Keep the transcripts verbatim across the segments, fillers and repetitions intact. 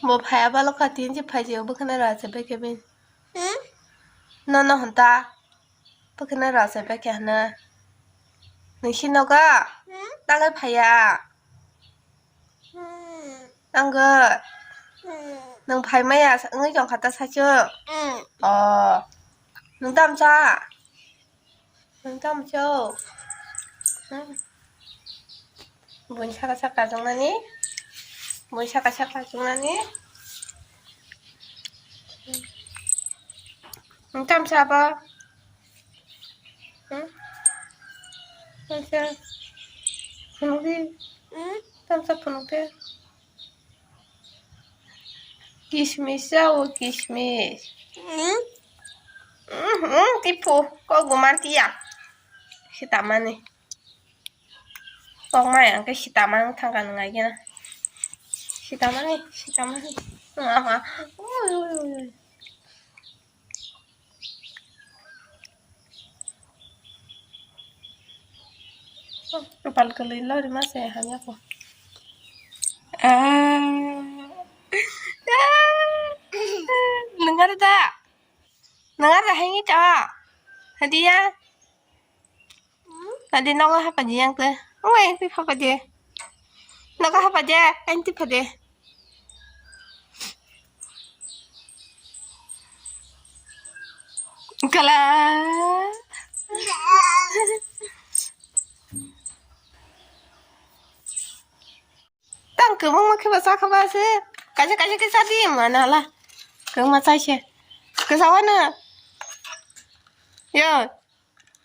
Bo phaiya balo kha tin si phai jio bwkhwnai rw se beke bin. Hmm? No no honta. Bwkhwnai rw se beke hana. Nisi nogo? Hmm? Talai phaiya. Hmm. Anggo. Hmm. Nung phai maya wngwi tong kha ta saichung. Hmm. Oh. Nung tamsa. Nung tamo chao? Hmm. Buini saka saka chungnani. Buini saka saka chungnani. Nung tamo chaba? Hmm? Tamo cha? Phunukdi. Hmm? Tamo cha phunukdi. Kismis chao, kismis. Hmm? Hmm, hmm, tipo, kok gumar tia. Sitamani. Kok mai ang ke sitamani thangka nung ai gena. Sitamani, sitamani. Aha. Ui, ui, ui, ui. Kopal kwlwi lorima se hamya ko. Ah. Nung ada da? Nung ada hangi ta? Hadiya? Hadi nogo hapa di yang te. Oi, ti hapa di. Nogo hapa di, ang ti hapa di. Kala. Tang kwbangma khe ba cha kha ba se. Kaisa kaisa khe cha di mano hala. Kwbangma chai se. Kwsa wano. Yo.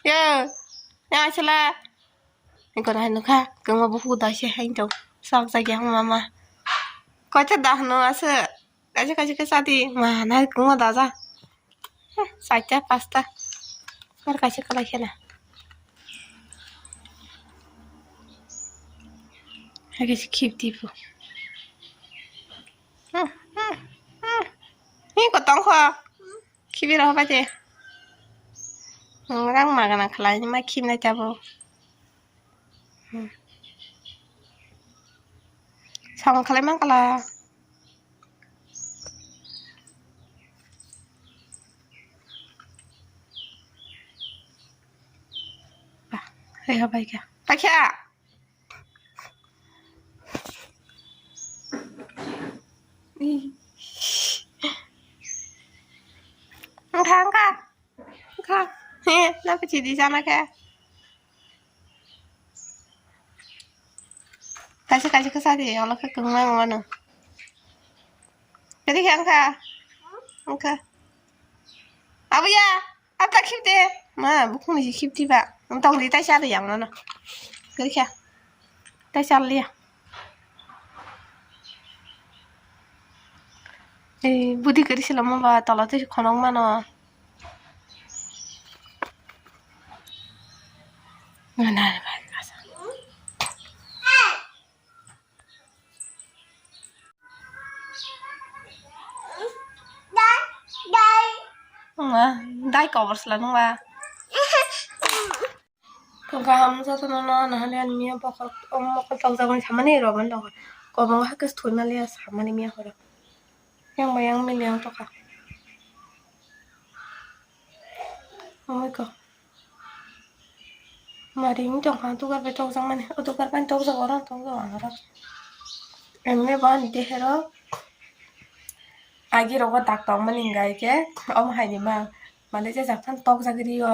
Yo. Ya chwla. Iko nai nukha. Kwbangma buphuk da se hai tong. Sok jagya mama. Koita da hwno ase. Kaisa kaisa khe cha di. Ma nai kwbangma da ja. Heh, chaita, pasta. Ar kaisa kalai khena. Hai kaisa khip di phu. Hmm, hmm, hmm. Ni kotong kho. Khibi rw bai de. Hmm, rang magana khalai ma khibnai tabo. Hmm. Samung khalai man kala. Reha bai kha. Bai kha. Wngkha, wngkha. Wngkha. He, nang khe chidi sana khe. Kaisa, kaisa khe sadi, olo khe kwbangma wngmano. Kwrwi khe wngkha. Wngkha. Abuya, abo ta khibde. Ma, bukhungni se khibdi ba. Wng tongdi tai cha de yang nono. Kwrwi kha. Tai cha liya. Ei, budi kwrwi se lama ba, tola twi khonok mano. Wngma, dai kobor sla nungba. Kung kaham jotono no, no hali ani miya bokol, o mokol tokjagoni samani rw mani tongkha. Kobongo hakhe se thwi maliya samani miya horo. Yang bai yang mili yang tokha. Omo kok. Mari wng tongkha, o dugar bai tokjakmani, o dugar bai tokjak, oro tokjak, oro. Emni bo ani dehero agi rogo dak tongmani hingka khe, omo hai ni ma, mali je jak phano tokjak rio,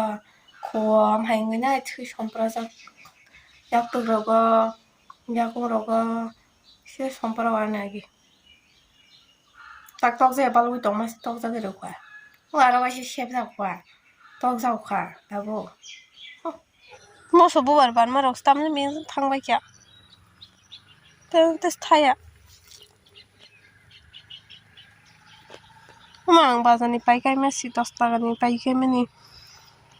kho, omo hai wngwi nai thwi somprojak, yaktuk rogo, yakung rogo, se sompra wani agi. Tak tokjak ya balwi tongma se tokjagwi rwkha. O aro waisa sepjak kha. Tokjak kha tabuk. Moso bubar banma rok tamni ming thangbai kha. Tei, tei thaya. Omo ang bazar ni pai kaima si dos taka ni pai kaimani.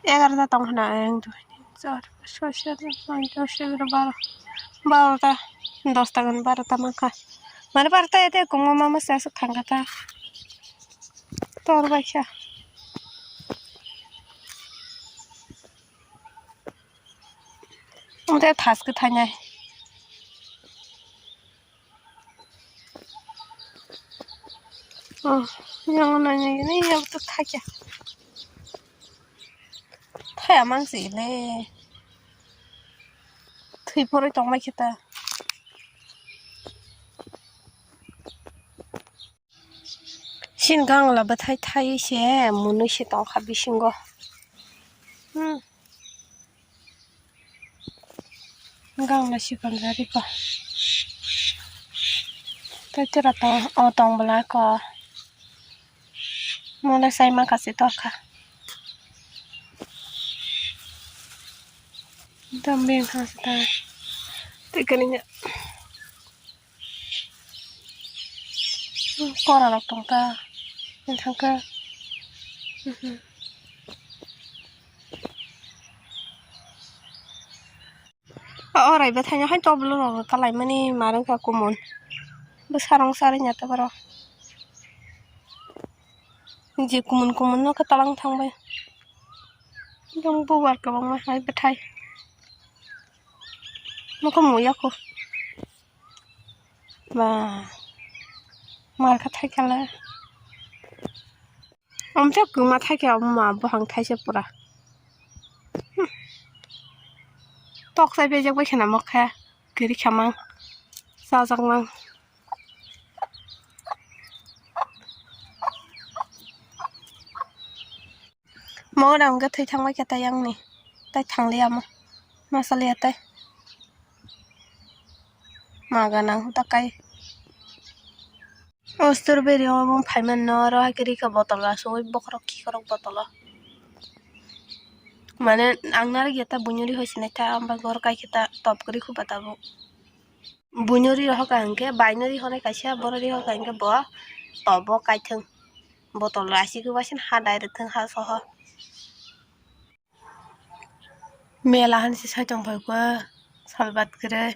Egarota tong khna ang dui, tin, char, pach, soi, sat, aat, noi, dos, egarota, baro, barota, dos taka ni barota mankha. Mane barota ete kongma mama se aswk thangkha ta. Tor bai kha. Ode thas kwthainai. Oh, yang nai nai ni yang tu thakya. Thaya mang si le. Thui poroi tong mai khe ta. Sin gangla bwthai thai se mwnwi se tongkha bisingo. Hmm. Gangla sikon rari ko. Tei tera tong, o tong bwla ko. Mole sai ma kasi tokha. Dam beng thang sa ta. Tei kani. Kora rok tong ta. Beng thang kha. O orai bwthaino hai toblo rok kalaimani ma rwngkha kumun. Bwsarong sarwi nya tei borok. Je kumun kumun no khe talang thangbai. Jang bubar kwbangma hai bwthai. Nokho muya kho. Ba. Mar kha thai khala. Amthe kwma thai khe amo ma buphang thaise pura. Hmm. Tok chai bejak bai khena mokhe. Kiri khamang. Chajak mang. Mo da hwnkhe thwi thangbai khe tei yang ni. Tei thangliya mo. Masaliya tei. Maga nang ta kai. O strawberry o bo phaimanno oro hai khe rikha botolo asugwi bokhorok khikhorok botolo. Mane ang narwkya ta buino ri hoi sinai ta, amo bai ghor kai khe ta top kwrwi khuba tabuk. Buino ri rohor ka hinkhe baino ri honai kaisa, bono ri hor ka hinkhe bo top o kaithwng. Botolo asugwi waising ha direct thwng ha soho. Mela han se sai tong phai khe salbat kwrwi.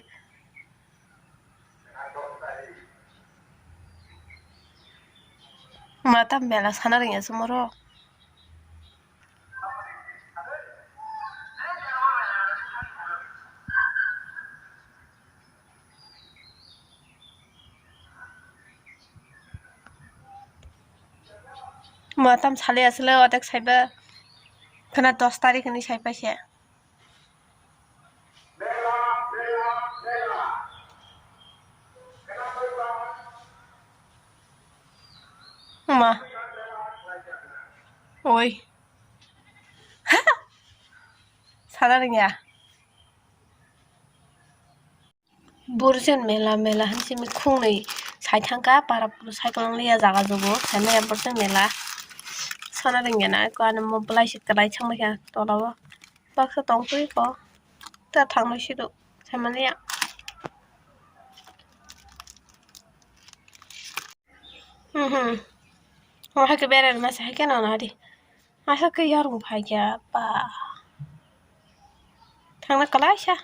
Ma ta mela sana rwngya se moro. Ma tam sale asle otek saiba khana dos tarik ni sai paise. Ma. Oi. Sana rwngya. Burjen mela mela hinwi simi khungnwi sai thangkha, para phuru sai kwlanglia jaga jugo, saimanya burjen mela sana rwngya na, eko ani mo bwlai se kwlai thangbaikha tolao baksa tongtwi ko ta thangnai sido saimanya. Mhm. O hai khe berai rwma se hai khe nana di. Aswk khe yarwng phaikha ba. Thangna kwlaisa.